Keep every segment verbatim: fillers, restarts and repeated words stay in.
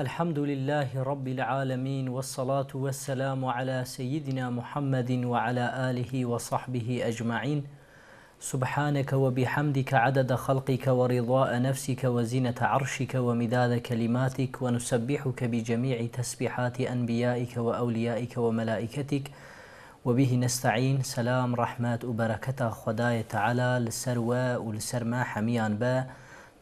الحمد لله رب العالمين، والصلاة والسلام على سيدنا محمد وعلى آله وصحبه أجمعين. سبحانك وبحمدك عدد خلقك ورضاء نفسك وزنة عرشك ومداد كلماتك، ونسبحك بجميع تسبيحات أنبيائك وأوليائك وملائكتك، وبه نستعين. سلام، رحمت û bereketa Xwedayê Teala li ser we û li ser me hemiyan be.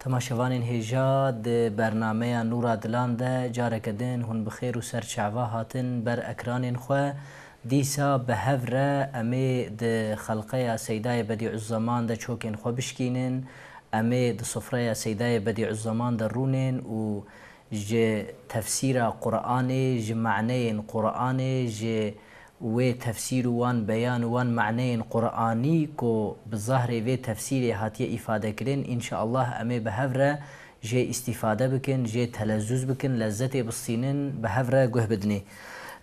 Temaşevanên hêja, di bernameya Nûra Dilan de careke din hûn bi xêr û ser çava hatin ber ekranên xwe. Dîsa bi hev re em ê di xelqeya Seydayê Bedîuzzeman de çokên xwe bişkînin. Em ê di sofreya Seydayê Bedîuzzeman de rûnên û ji tefsîra Quranê, ji maneyên Quranê, ji wê tefsîr û wan beyan û wan maneyên Quranî ku bi zahrê vê tefsîrê hatiye îfadekirin, înşeallah em ê bi hev re jê îstîfade bikin, jê telezzûz bikin, lezzetê bistînin, bi hev re guh bidinê.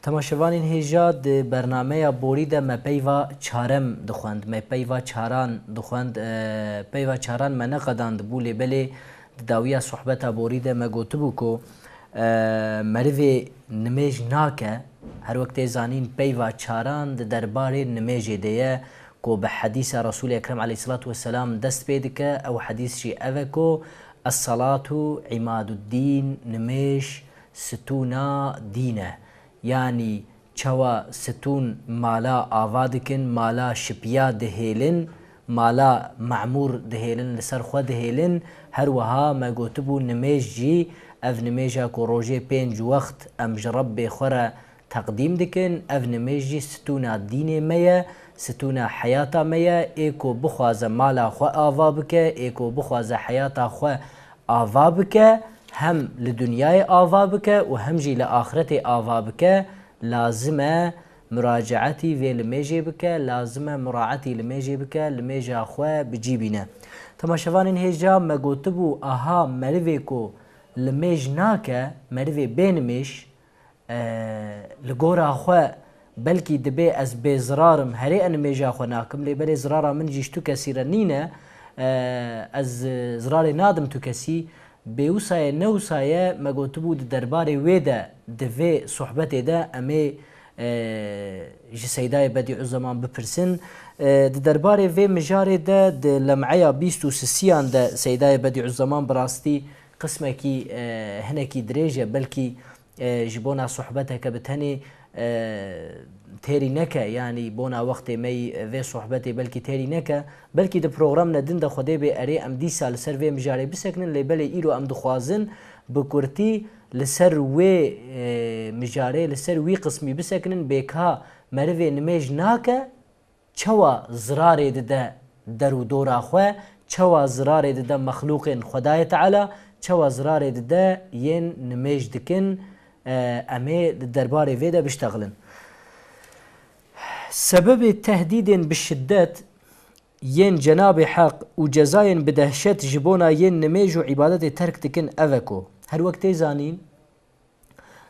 Temaşevanên hêja, di bernameya borî de me peyva çarem dixwend, me peyva çaran dixwend, e, peyva çaran me neqedandibû, lê belê di dawiya sohbeta borî de me gotibû ku, e, merivê nimêj nake, her wek tê zanîn peyva çaran di derbarê nimêjê de ye ku bi hedîsa Resûlê Ekrem aleyhisselatu vesselam dest pê dike, ew hedîs jî ev e ku Es-salatu imaduddîn, nimêj stûna dîn e. Yanî çawa stûn mala ava dikin, mala şipiya dihêlin, mala memûr dihêlin, li ser xwe dihêlin, her wiha me gotibû nimêj jî, ev nimêja ku rojê pênc wext em ji Rebbê xwe re teqdîm dikin, ev nimêj jî stûna dînê me ye, stûna heyata me ye, ê ku bixwaze mala xwe ava bike, ê ku bixwaze heyata xwe ava bike, hem li dinyayê ava bike û hem jî li axretê ava bike, lazim e muracaetî vê limêjê bike, lazim e muraetî limêjê bike, limêja xwe bi cî bîne. Temaşevanên hêja, me gotibû, aha merivê ku limêj nake, merivê bê nimêj, e, li gora xwe belkî dibê ez bê zirar im, herê e nimêja xwe nakim, lê belê zirara min jî ji tu kesî re nîne, e, ez zirarê nadim tu kesî, bê wisa ye, ne wisa ye, me gotibû di derbarê wê de, di vê sohbetê de em ê, e, ji Seydayê Bedîuzzeman bipirsin. E, di derbarê vê mijarê de di lem'eya bîst û sisiyan de Seydayê Bedîuzzeman bi rastî qismekî, e, hinekî dirêj e, belkî e, ji bona sohbeteke bi tenê, e, têrî neke, yanî bona wextê me yî, e, vê sohbetê belkî têrî neke, belkî di programne din de Xwedê bê erê em dîsa li ser vê mijarê bisekinin, lê belê îro em dixwazin bi kurtî li ser wê, e, mijarê, li ser wî qismî bisekinin, bê ka merivê nimêj nake, çawa zirarê dide der û dora xwe, çawa zirarê dide mexlûqên Xwedayê Teala, çawa zirarê dide yên nimêj dikin, e, em ê di derbarê vê de biştexilin. Sebebê tehdîdên bi şiddet yên Cenabê Heq û cezayên bi dehşet ji bona yên nimêj û îbadetê terk dikin ev e ku, her wek tê zanîn,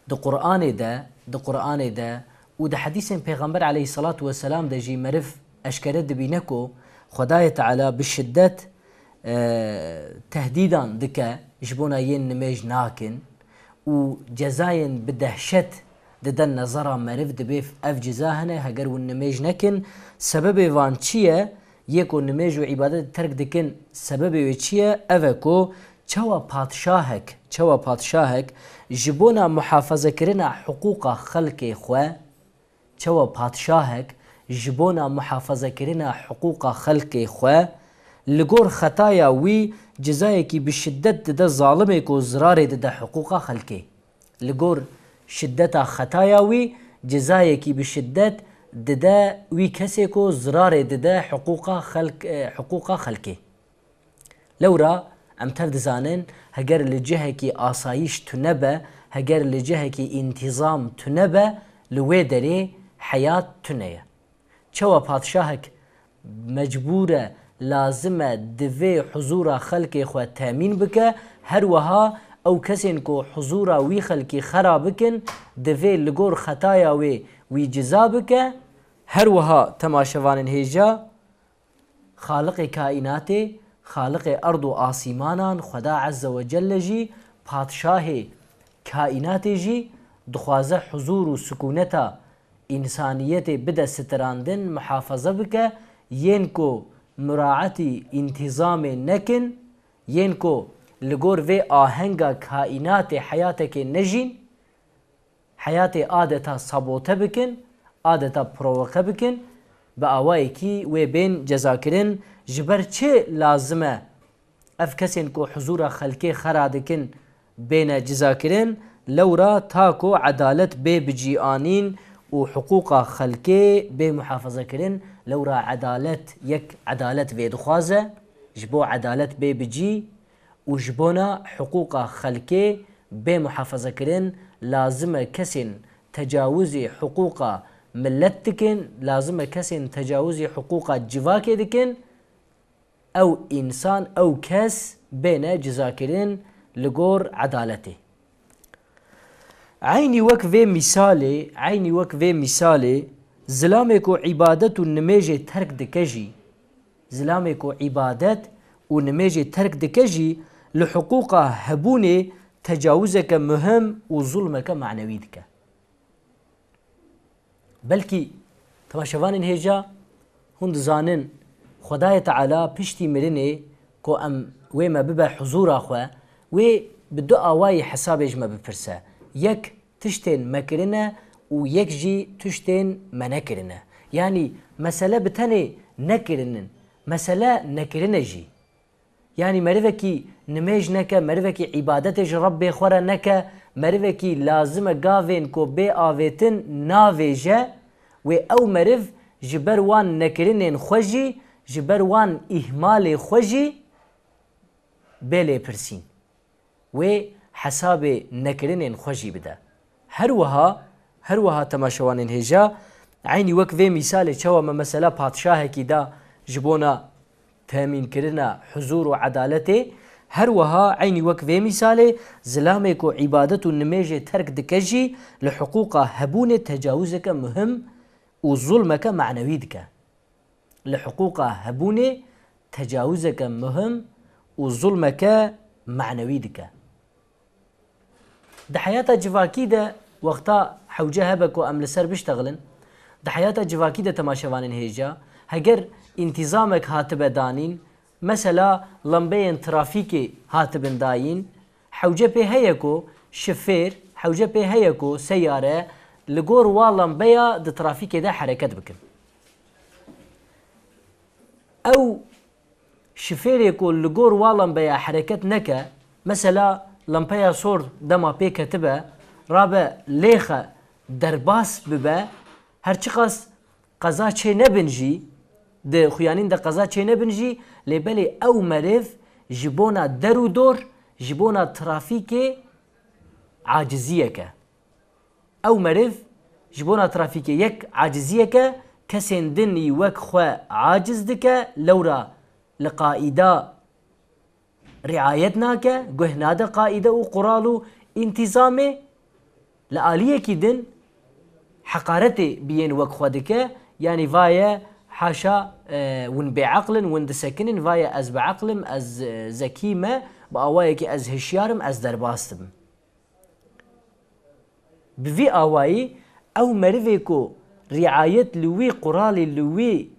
Di Quranê de, di Quranê de û di hedîsên Pêxember aleyhisselatu vesselam de jî meriv eşkere dibîne ku Xwedayê Teala bi şiddet, e, tehdîdan dike, ji bona yên nimêj nakin û cezayên bi dehşet dide nezera meriv, dibê ev ceza hene, heger hûn nimêj nekin. Sebebê van çi ye? Yê ku nimêj û îbadet terk dikin, sebebê wê çi ye? Ev e ku çawa padşahek, çawa padşahek ji bona muhafazekirina hiqûqa xelkê xwe, çawa padşahek ji bona muhafazekirina hiqûqa xelkê xwe, li gor xetaya wî cezayekî bi şiddet dide zalimê ku zirarê dide hiqûqa xelkê. Li gor şiddeta xetaya wî cezayekî bi şiddet dide wî kesê ku zirarê dide hiqûqa xelk, e, hiqûqa xelkê. Lewra em tev dizanin, heger li cihekî asayîş tune be, heger li cihekî întîzam tune be, li wê derê heyat tune ye. Çawa padşahek mecbûr e, lazim e, divê huzûra xelkê xwe temîn bike, her wiha ew kesên ku huzûra wî xelkî xera bikin, divê li gor xetaya wê wî ciza bike. Her wiha temaşevanên hêja, Xaliqê kaînatê, Xaliqê erd û asîmanan, Xweda Azze ve Celle jî padşahê kaînatê jî dixwaze huzûr û sikûneta însaniyetê bide sitirandin, muhafaza bike, yên ku muraetî întîzamê nekin, yên ku li gor vê ahenga kaînatê heyatekê nejîn, heyatê adeta sabote bikin, adeta provoke bikin, bi awayekî wê bên cezakirin. Ji ber çi lazim e ev kesên ku huzûra xelkê xera dikin bêne cizakirin? Lewra ta ku edalet bê bicîanîn û hiqûqa xelkê bê muhafazekirin, lewra edalet yek edalet vê dixwaze, ji bo edalet bê bicî, û ji bona hiqûqa xelkê bê muhafazekirin, lazim e kesên tecawizê hiqûqa milet dikin, lazim e kesên tecawizê hiqûqa civakê dikin, ew însan, ew kes bêne cizakirin li gor edaletê. Eynî wek vê mîsalê, eynî wek vê mîsalê, zilamê ku îbadet û nimêjê terk dike jî, zilamê ku îbadet û nimêjê terk dike jî, li hiqûqa hebûnê tecawizeke muhim û zulmeke manewî dike. Belkî temaşevanên hêja hûn dizanin, Xwedayê Teala piştî mirinê ku em wê me bibe huzûra xwe, wê bi du awayî hesabê ji me bipirse. Yek tiştên me kirine û yek jî tiştên me nekirine. Yanî mesele bi tenê nekirinin, mesele nekirine jî. Yanî merivekî nimêj neke, merivekî îbadetê ji Rebbê xwe re neke, merivekî lazim e gavên ku bê avêtin navêje, wê ew meriv ji ber wan nekirinên xwe jî, ji ber wan îhmalê xwe jî bê lêpirsîn. Wê hesabê nekirinên xwe jî bide. Her wiha, her wiha temaşevanên hêja, eynî wek vê mîsalê çawa me mesela padşahekî da ji bona temînkirina huzûr û edaletê, her wiha eynî wek vê mîsalê zilamê ku îbadet û nimêjê terk dike jî li hiqûqa hebûnê tecawizeke muhim û zulmeke manewî dike. Li hiqûqa hebûnê tecawizeke muhim û zulmeke manewî dike. Di heyata civakî de wexta hewce hebe ku em li ser biştexilin, di heyata civakî de temaşevanên hêja, heger întîzamek hatibe danîn, mesela lembeyên trafîkê hatibin dayîn, hewce pê heye ku şifêr, hewce pê heye ku seyare li gor wa lembeya di trafîkê de hereket bikin. Ew şifêrê ku li gor wa lembeya hereket neke, mesela lempeya sor dema pê ketibe, rabe lêxe derbas bibe, her çiqas qeza çê nebin jî, di xuyanîn de qeza çê nebin jî, lê belê ew meriv ji bona der û dor, ji bona trafîkê aciziyek e. Ew meriv ji bona trafîkê yek aciziyek e, kesên din î wek xwe aciz dike, lewra li qaîda riayet nake, guh nade qaîde û qural û întîzamê. Li aliyekî din heqaretê bi yên wek xwe dike, yanî vaye haşa, e, win bêeql in, win disekinin, vaye ez bieql im, ez, e, zekî me, bi awayekî ez hişyar im, ez derbas dibim. Bi vî awayî ew merivê ku riayet li wî quralê, li wî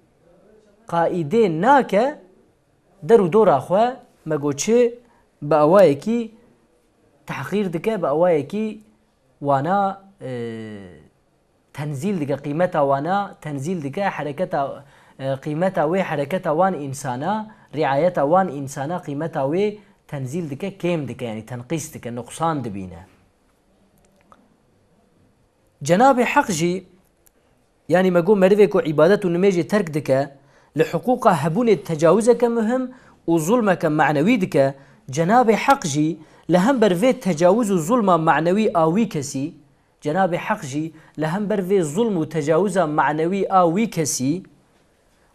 qaîdê nake, der û dora xwe me got çi bi awayekî tehqîr dike, bi awayekî wana, e, tenzîl dike, qîmeta wana tenzîl dike, hereketa, e, qîmeta wê hereketa wan însana, riayeta wan însana qîmeta wê tenzîl dike, kêm dike, yanî tenqîs dike, nuqsan dibîne. Cenabê Heq jî, yanî me got merivê ku îbadet û nimêjê terk dike, li hiqûqa hebûnê tecawizeke muhim û zulmeke manewî dike, Cenabê Heq jî li hember vê tecawiz û zulma manewî a wî kesî, Cenabê Heq jî li hember vê zulm û tecawiza manewî a wî kesî,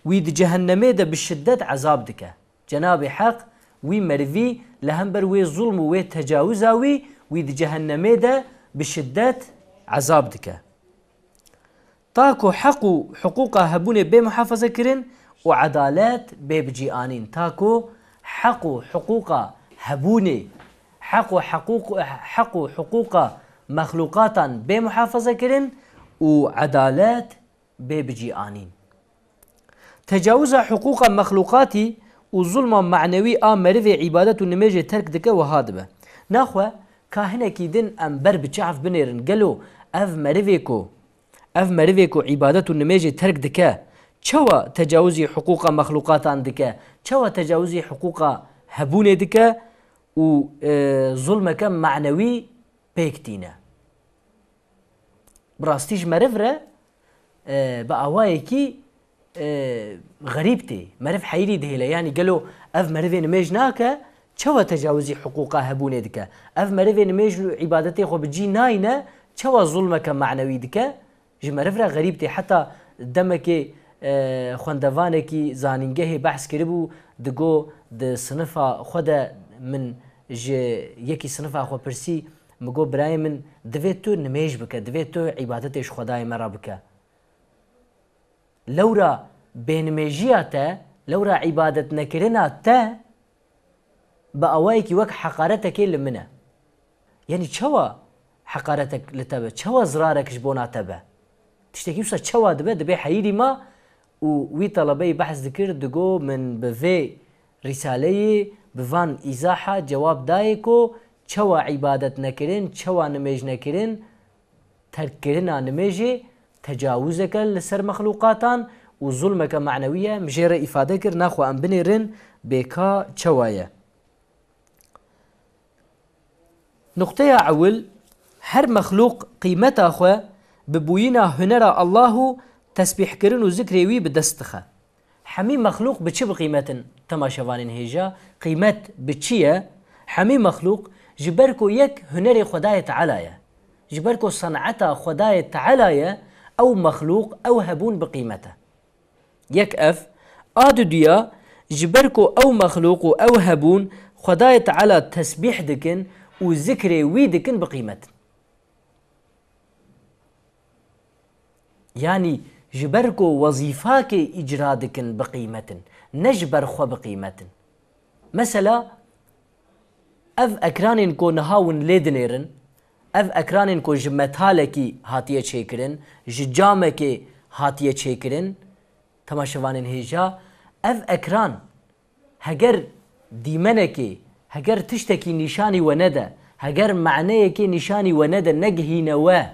wî di cehennemê de bi şiddet ezab dike. Cenabê Heq wî merivî li hember wê zulm û wê tecawiza wî, wî di cehennemê de bi şiddet ezab dike. Ta ku heq û hiqûqa hebûnê bê muhafaze kirin û edalet bê bicî anîn. Ta ku heq û hiqûqa hebûnê, heq û heqûq, heq û hiqûqa mexlûqatan bê muhafaza kirin û edalet bê bicî anîn. Tecawiza hiqûqa mexlûqatî û zulma manewî a merivê îbadet û nimêjê terk dike wiha dibe. Naxwe, ka hinekî din em ber bi çav binêrin, gelo ev merivê ku, ev merivê ku îbadet û nimêjê terk dike, çawa tecawizî hiqûqa mexlûqatan dike, çawa tecawizî hiqûqa hebûnê dike û, e, zulmeke manewî pêk tîne? Bi rastî ji meriv re, e, bi awayekî, e, xerîb tê. Meriv heyirî dihêle. Yanî gelo ev merivê nimêj nake, çawa tecawizî hiqûqa hebûnê dike? Ev merivê nimêj û îbadetê xwe bi cî nayne, çawa zulmeke manewî dike? Ji meriv re xerîb tê. Heta demekê, e, xwendevanekî zanîngehê behs kiribû, digo, di sinifa xwe de min ji yekî sinifa xwe pirsî, min got, "Birayê min, divê tu nimêj bike, divê tu îbadetê ji Xwedayê me re bike." Lewra bênimêjiya te, lewra îbadet nekirina te bi awayekî wek heqaretekê li min e. Yanî çawa heqaretek li te be? Çawa zirarek ji bona te be? Tiştekî wisa çawa dibe? Dibe heyirî ma û wî telebeyî behs dikir, digo, "Min bi vê rîsaleyê, bi van îzaha cewab dayê ku çawa îbadet nekirin, çawa nimêj nekirin, terkkirina nimêjê tecawizeke li ser mexlûqatan û zulmeke manewî ye." Min jê re îfade kir, naxwe em binêrin bê ka çawa ye. Nuqteya ewil, her mexlûq qîmeta xwe bi bûyîna hunera Allah û tesbîhkirin û zikrê wî bi dest dixe. Hemî mexlûq bi çi bi qîmet in? Temaşevanên hêja, qîmet bi çi ye? Hemî mexlûq ji ber ku yek hunerê Xwedayê Teala ye. Ji ber ku seneta Xwedayê Teala ye, ew mexlûq, ew hebûn bi qîmet e. Yek ev, a duduya, ji ber ku ew mexlûq û ew hebûn Xwedayê Teala tesbîh dikin û zikrê wî dikin bi qîmet in. Yanî ji ber ku wezîfakê îcra dikin bi qîmet in, ne ji ber xwe bi qîmet in. Mesela, ev ekranên ku niha hûn lê dinêrin, ev ekranên ku ji metalekî hatiye çêkirin, ji camekê hatiye çêkirin, temaşevanên hêja, ev ekran heger dîmenekê, heger tiştekî nîşanî we nede, heger maneyekê nîşanî we nede, negihîne we,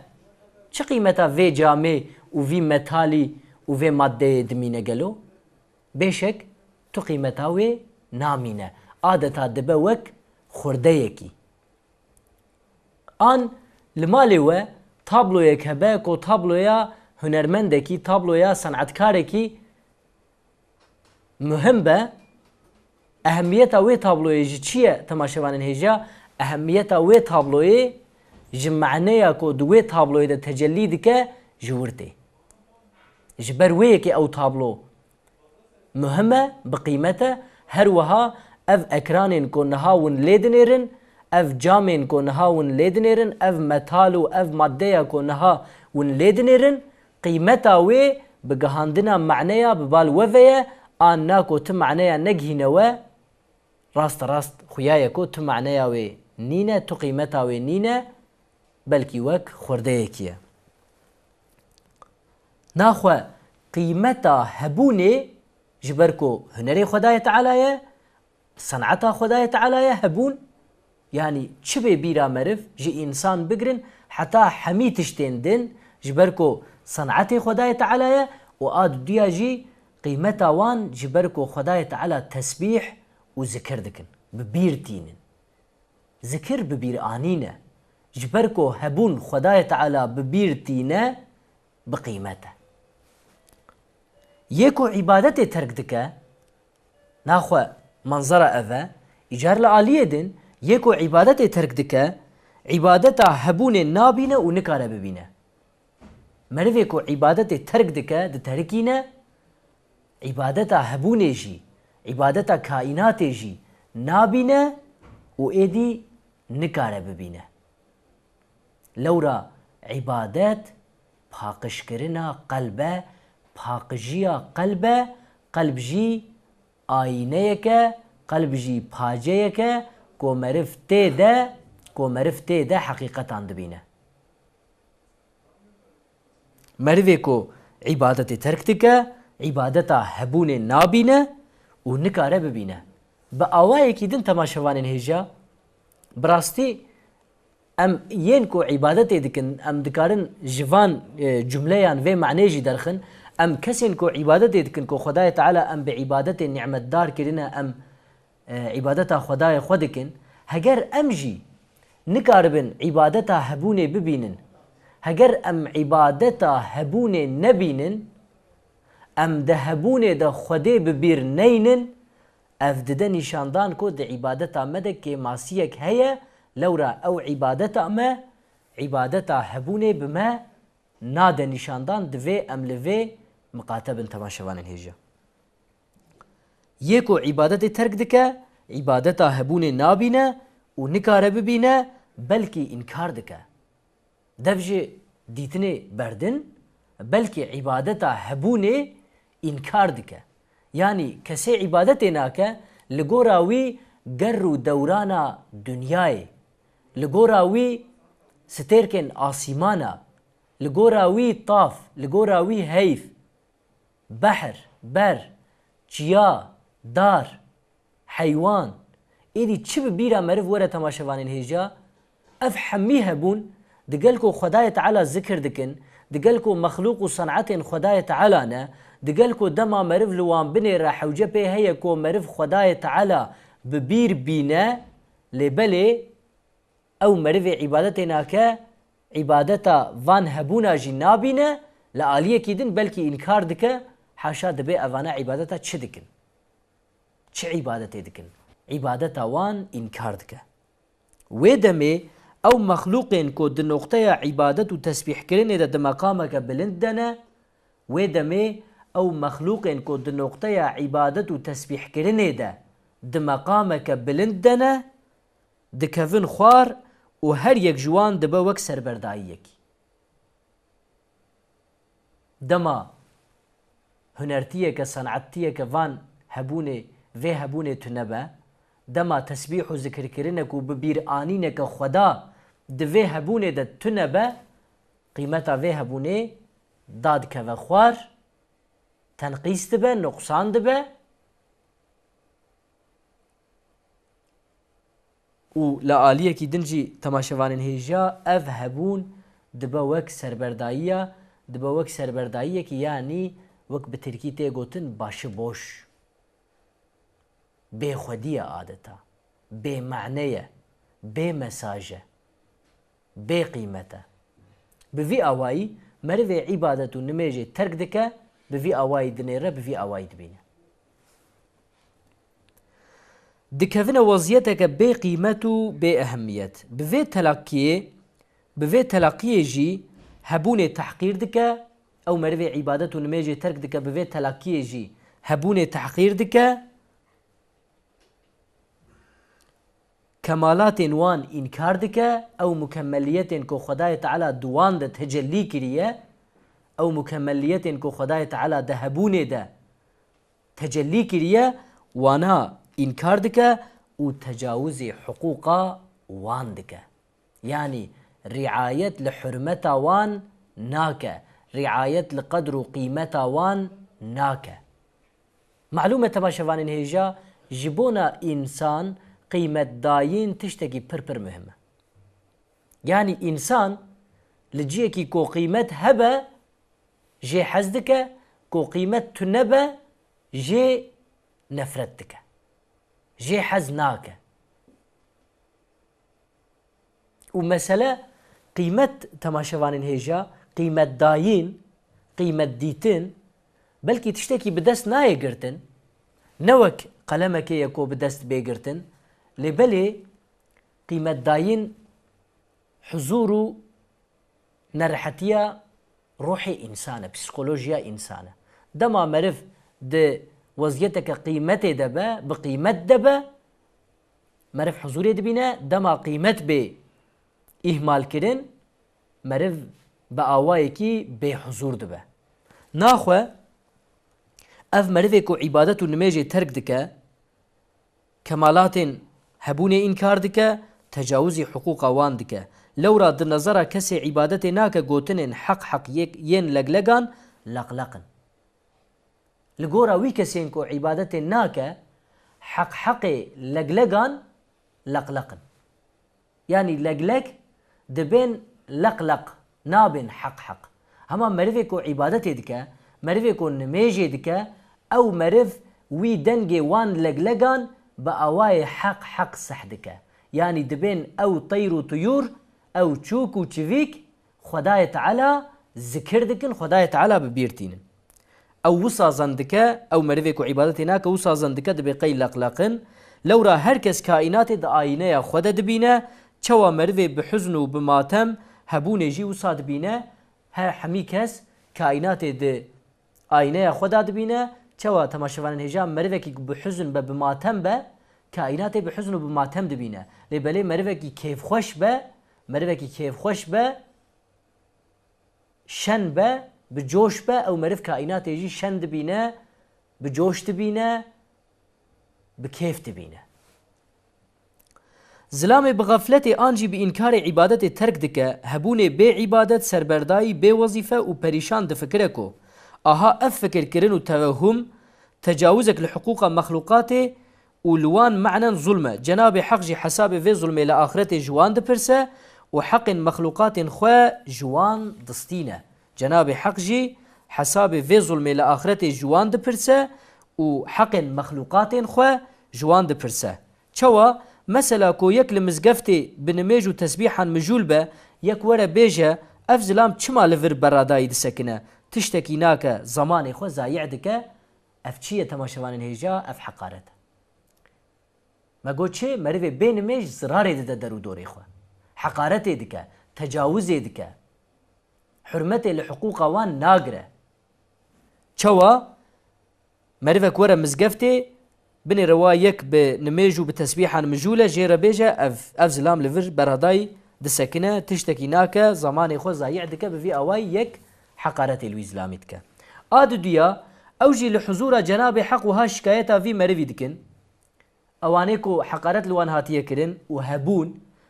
çi qîmeta vê camê û vî metalî û vê maddeyê dimîne gelo? Bêşek tu qîmeta wê namîne. Adeta dibe wek xurdeyekî. An li malê we tabloyek hebe ku tabloya hunermendekî, tabloya senetkarekî muhim be. Ehemiyeta wê tabloyê ji çi ye, temaşevanên hêja? Ehemiyeta wê tabloyê ji maneya ku di wê tabloyê de tecellî dike, ji wir tê. Ji ber wê yekê ew tablo muhim e, bi qîmet e. Her wiha ev ekranên ku niha hûn lê dinêrin, ev camên ku niha hûn lê dinêrin, ev metal û ev maddeya ku niha hûn lê dinêrin, qîmeta wê bi gihandina maneya bi bal we ve ye, an na ku tu maneya negihîne we, rasterast xuya ye ku tu maneya wê nîne, tu qîmeta wê nîne, belkî wek xurdeyekî ye. Naxwe qîmeta hebûnê ji ber ku hunerê Xwedayê Teala ye, seneta Xwedayê Teala ye hebûn, yanî çi bê bîra meriv ji însan bigirin heta hemî tiştên din ji ber ku senetê Xwedayê Teala ye û a duduya jî qîmeta wan ji ber ku Xwedayê Teala tesbîh û zikir dikin, bi bîr tînin. Zikir bi bîr anîne. Ji ber ku hebûn Xwedayê Teala bi bîr tîne, bi qîmet e. Yê ku îbadetê terk dike, naxwe manzara ev e, îcar li aliyê din, yê ku îbadetê terk dike, îbadeta hebûnê nabîne û nikare bibîne. Merivê ku îbadetê terk dike, diterikîne, îbadeta hebûnê jî, îbadeta kaînatê jî nabîne û êdî nikare bibîne. Lewra îbadet paqijkirina qelb e, paqijiya qelb e, qelb jî ayîneyek e, qelb jî paceyek e ku meriv tê de, ku meriv tê de heqîqetan dibîne. Merivê ku îbadetê terk dike, îbadeta hebûnê nabîne û nikare bibîne. Bi awayekî din temaşevanên hêja, bi rastî em yên ku îbadetê dikin, em dikarin ji van, e, cumleyan vê manê jî derxin, em kesên ku îbadetê dikin ku Xwedayê Teala em bi îbadetê nîmetdar kirine, em e, îbadeta Xwedayê xwe dikin, heger em jî nikaribin îbadeta hebûnê bibînin, heger em îbadeta hebûnê nebînin, em di hebûnê de Xwedê bi bîr neynin, ev dide nîşandan ku di îbadeta me de kêmasiyek heye, lewra ew îbadeta me, îbadeta hebûnê bi me nade nîşandan, divê em li vê miqate bin temaşevanên hêja. Yê ku îbadetê terk dike, îbadeta hebûnê nabîne û nikare bibîne, belkî înkar dike. Dev ji dîtinê berdin, belkî îbadeta hebûnê înkar dike. Yanî kesê îbadetê nake, li gora wî ger û dewrana dinyayê, li gora wî stêrkên asîmana, li gora wî tav, li gora wî heyv, behr, ber, çiya, dar, heywan, êdî çi bi bîra meriv were temaşevanên hêja, ev hemî hebûn, digel ku Xwedayê Teala zikir dikin, digel ku mexlûq û senetên Xwedayê Teala ne, digel ku dema meriv li wan binêre hewce pê heye ku meriv Xwedayê Teala bi bîr bîne, lê belê ew merivê îbadetê nake, îbadeta van hebûna jî nabîne, li aliyekî din belkî înkar dike, haşa dibê evane îbadeta çi dikin? Çi îbadetê dikin? Îbadeta wan înkar dike. Wê demê ew mexlûqên ku di noqteya îbadet û tesbîhkirinê de di meqameke bilind de ne, wê demê ew mexlûqên ku di noqteya îbadet û tesbîhkirinê de di meqameke bilind de ne, dikevin xwar û her yek ji wan dibe wek serberdayiyekî. Dema hunertiyeke, senetiyeke van hebûnê, vê hebûnê tune be, dema tesbîh û zikirkirinek û bibîranîneke Xweda di vê hebûnê de tune be, qîmeta vê hebûnê dadikeve xwar, tenqîs dibe, nuqsan dibe. Û li aliyekî din jî temaşevanên hêja ev hebûn dibe wek serberdayiya, dibe wek serberdayiyekî, yanî wek bi tirkî tê gotin başiboş. Bêxwedî ye adeta. Bêmane ye. Bê mesaj e. Bê qîmet e. Bi vî awayî merivê îbadet û nimêjê terk dike, bi vî awayî dinêre, bi vî awayî dibîne. Dikevine weziyeteke bê qîmet û bê ehemmiyet. Bi vê telakiyê, bi vê telakiyê jî hebûnê tehqîr dike, ew merivê îbadet û nimêjê terk dike, bi vê telakiyê jî hebûnê tehqîr dike. Kemalatên wan înkar dike, ew mukemmeliyetên ku Xwedayê Teala di wan de tecellî kiriye, ew mukemmeliyetên ku Xwedayê Teala di hebûnê de tecellî kiriye, wana înkar dike û tecawizê hiqûqa wan dike. Yanî riayet li hurmeta wan nake, riayet li qedr û qîmeta wan nake. Malûm e temaşevanên hêja, ji bona însan qîmetdayîn tiştekî pir pir muhim e. Yanî însan li cihekî ku qîmet hebe, jê hez dike, ku qîmet tune be, jê nefret dike. Jê hez nake. Û mesele qîmet, temaşevanên hêja, qîmetdayîn, qîmetdîtin, belkî tiştekî bi dest nayê girtin, ne wek qelemekê ye ku bi dest bê girtin, lê belê qîmetdayîn huzûr û nerehetiya ruhê însan e, psîkolojiya însan e. Dema meriv di weziyeteke qîmetê de be, bi qîmet de be, meriv huzûrê dibîne, dema qîmet bê îhmalkirin, meriv bi awayekî bêhuzûr dibe. Naxwe ev merivê ku îbadet û nimêjê terk dike, kemalatên hebûnê înkar dike, tecawizî hiqûqa wan dike. Lewra di nezera kesê îbadetê nake gotinên heq heq yek-, yên leglegan leqleq in. Li gora wî kesên ku îbadetê nake, heq heqê leglegan leqleq in. Yanî leglek dibên leqleq, nabên heq heq. Hema merivê ku îbadetê dike, merivê ku nimêjê dike, ew meriv wî dengê wan leglegan bi awayê heq heq seh dike. Yanî dibên ew teyr û tuyûr, ew çûk û çivîk, Xwedayê Teala zikir dikin, Xwedayê Teala bi bîr tînin. Ew wisa zan dike, ew merivê ku îbadetê nake, wisa zan dike, dibê qey leqleq in. Lewra her kes kaînatê di ayîneya xwe de dibîne, çawa merivê bi huzn û bi matem hebûnê jî wisa dibîne, he hemî kes kaînatê di ayîneya xwe de dibîne, çawa temaşevanên hêja merivekî ku bi huzn be, bi matem be, kaînatê bi huzn û bi matem dibîne. Lê belê merivekî kêfxweş be, merivekî kêfxweş be, şen be, bi coş be, ew meriv kaînatê jî şen dibîne, bi coş dibîne, bi kêf dibîne. Zilamê bi xefletê an jî bi înkarê îbadetê terk dike, hebûnê bê îbadet, serberdayî, bê wezîfe û perîşan difikire ku aha ev fikirkirin û tevehum tecawizek li hiqûqa mexlûqatê û li wan menen zulm e. Cenabê Heq jî hesabê vê zulmê li axretê ji wan dipirse û heqên mexlûqatên xwe ji wan distîne. Cenabê Heq jî hesabê vê zulmê li axretê ji wan dipirse û heqên mexlûqatên xwe ji wan dipirse. Çawa? Mesela ku yek li mizgeftê bi nimêj û tesbîhan mijûl be, yek were bêje, ev zilam çima li vir beradayî disekine? Tiştekî nake, zemanê xwe zayî dike. Ev çi ye temaşevanên hêja? Ev heqaret e. Me got çi? Merivê bê nimêj zirarê dide der û dorê xwe. Heqaretê dike, tecawizê dike. Hurmetê li hiqûqa wan nagire. Çawa? Merivek were mizgeftê, binêre wa yek bi nimêj û bi tesbîhan mijûl e, jê re bêje, ev, ev zilam li vir beradayî disekine, tiştekî nake, zemanê xwe zayî dike, bi vî awayî yek heqaretê li wî zilamî dike. A duduya, ew jî li huzûra Cenabê Heq wiha şikayeta vî merivî dikin. Ewanê ku heqaret li wan hatiye kirin û hebûn,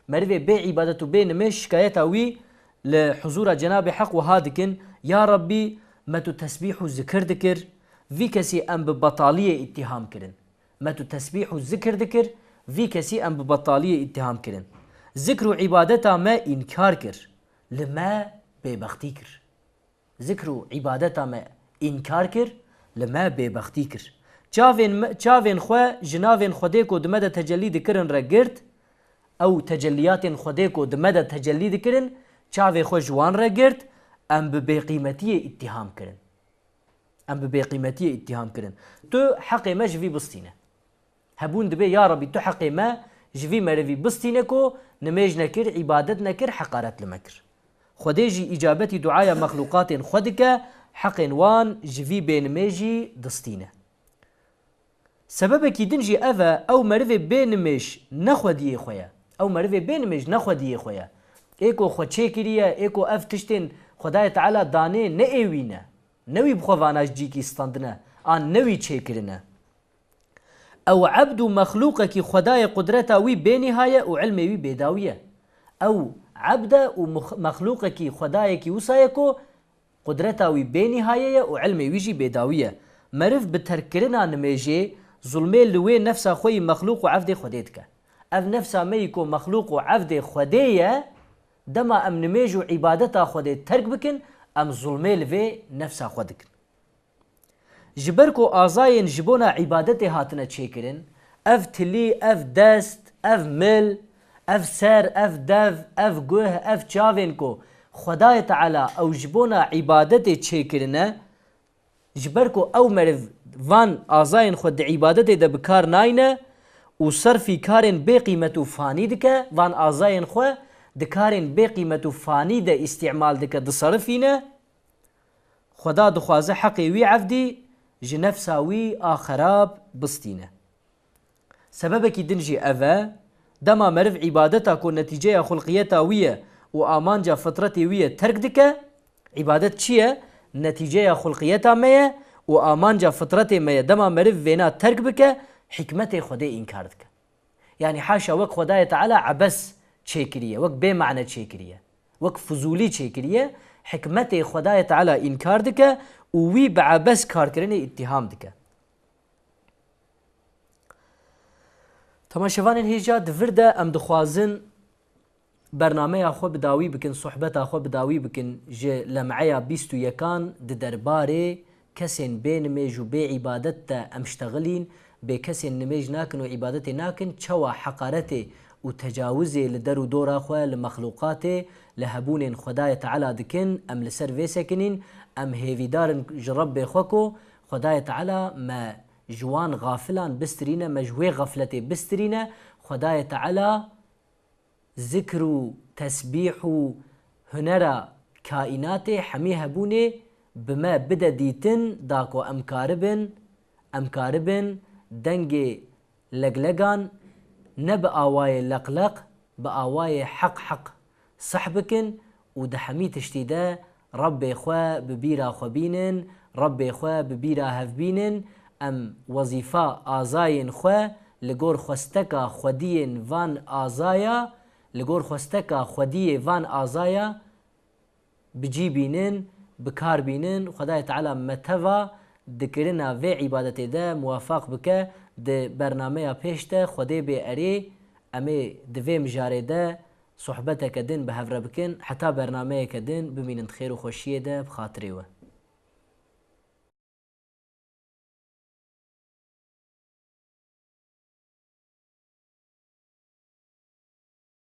merivê bê îbadet û bê nimêj şikayeta wî li huzûra Cenabê Heq wiha dikin, Ya Rabbî, me tu tesbîh û zikir dikir, vî kesî em bi betaliyê îttiham kirin. Me tu tesbîh û zikir dikir, vî kesî em bi betaliyê îttiham kirin. Zikr û îbadeta me înkar kir, li me bêbextî kir. Zikr û îbadeta me înkar kir, li me bêbextî kir. Çavên me, çavên xwe ji navên Xwedê ku di me de tecellî dikirin re girt, ew tecelliyatên Xwedê ku di me de tecellî dikirin, çavê xwe ji wan re girt, em bi bêqîmetiyê îttiham kirin. Em bi bêqîmetiyê îttiham kirin. Tu heqê me ji vî bistîne. Hebûn dibê, Ya Rebî, tu heqê me ji vî merivî bistîne ku nimêj nekir, îbadet nekir, heqaret li me kir. Xwedê jî îcabetî duaya mexlûqatên xwe dike, heqên wan ji vî bênimêjî distîne. Sebebekî din jî ev e, ew merivê bênimêj ne xwediyê xwe ye. Ew merivê bênimêj ne xwediyê xwe ye. Ê ku xwe çêkiriye, ê ku ev tiştên Xwedayê Teala danê ne ê wî ne. Ne wî bi xwe vana ji cîkî standine, an ne wî çêkirine. Ew ebd û mexlûqekî Xwedayê qudreta wî bênîha ye û ilmê wî bêdawî ye. Ew ebd e û mux-, mexlûqekî Xwedayekî wisa ye ku qudreta wî bênîhaye ye û ilmê wî jî bêdawî ye. Meriv bi terkkirina nimêjê zulmê li wê nefsa xwe yî mexlûq û evdê Xwedê dike. Ev nefsa me yî ku mexlûq û evdê Xwedê ye, dema em nimêj û îbadeta Xwedê terk bikin, em zulmê li vê nefsa xwe dikin. Ji ber ku azayên ji bona îbadetê hatine çêkirin, ev tilî, ev dest, ev mil, ev ser, ev dev, ev guh, ev çavên ku Xwedayê Teala ew ji bona îbadetê çêkirine, ji ber ku ew meriv van azayên xwe di îbadetê de bi kar nayne û serfî karên bêqîmet û fanî dike, van azayên xwe di karên bêqîmet û fanî de îstîmal dike, diserifîne, Xweda dixwaze heqê wî evdî ji nefsa wî a xerab bistîne. Sebebekî din jî ev e, dema meriv îbadeta ku netîceya xulqiyeta wî ye û amanca fitretê wî ye terk dike, îbadet çi ye? Netîceya xulqiyeta me ye û amanca fitretê me ye. Dema meriv vêna terk bike, hikmetê Xwedê înkar dike. Yanî haşa wek Xwedayê Teala ebes çêkiriye, wek bê mane çêkiriye, wek fizûlî çêkiriye, hikmetê Xwedayê Teala înkar dike û wî bi ebes karkirinê îttiham dike. Temaşevanên hêja, di vir de em dixwazin bernameya xwe bi dawî bikin, sohbeta xwe bi dawî bikin ji lem'eya bîst û yekan di derbarê kesên bê nimêj û bê îbadet de em ştexilîn, bê kesên nimêj nakin û îbadetê nakin, çawa heqaretê û tecawizê li der û dora xwe, li mexlûqatê, li hebûnên Xwedayê Teala dikin, em li ser vê sekinîn, em hêvîdar in ji Rebbê xwe ku Xwedayê Teala me ji wan xafilan bistirîne, me ji wê xefletê bistirîne, Xwedayê Teala zikr û tesbîh û hunera kaînatê, hemî hebûnê bi me bide dîtin, da ku em karibin, em karibin dengê leglegan ne bi awayê leqleq, bi awayê heq heq seh bikin û di hemî tiştî de Rebbê xwe bi bîra xwe bînin, Rebbê xwe bi bîra hev bînin, em wezîfa azayên xwe li gor xwesteka xwediyên van azaya, li gor xwesteka xwediyê van azaya bi cî bînin, bi kar bînin. Xwedayê Teala me teva di kirina vê îbadetê de muwefaq bike. Di bernameya pêş de Xwedê bê erê, em ê di vê mijarê de sohbeteke din bi hev re bikin. Heta bernameyeke din bimînin di xêr û xweşiyê de, bi xatirê we.